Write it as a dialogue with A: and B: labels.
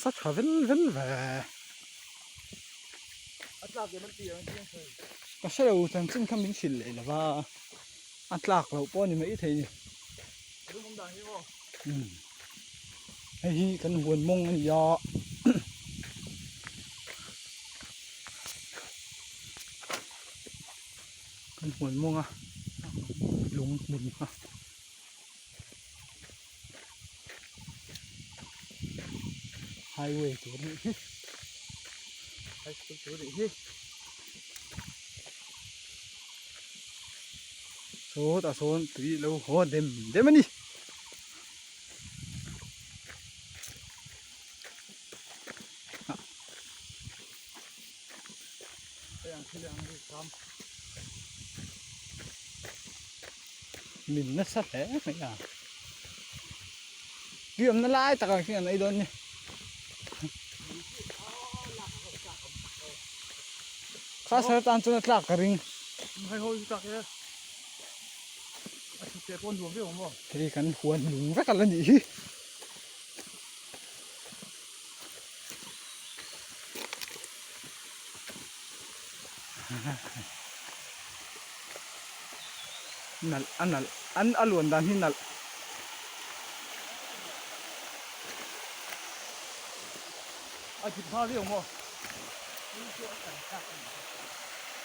A: sa tha vel vel ve.
B: A tlak em an ti ang chiang thei.
A: Ka hre lo chanchin kha min hrilh leh lo va, a tlak loh pawh a ni mai thei ni.
B: A ring awm dan hi maw?
A: Umm hei hi kan huan mawng a ni a. Kan huan mawng a lung hmun kha. Highway tur nih hi
B: high school tur nih hi
A: saw tah sawn tui lo haw dem dem a ni. Min nasa hle mai a tui awmna lai takah khian an ei dawn a ni kha sir tan chuan a tlak ka ring hei kan huan lung vek a la nih hi. Nalh a nalh an a luan dan hi nalh.
B: A dip hma viau maw?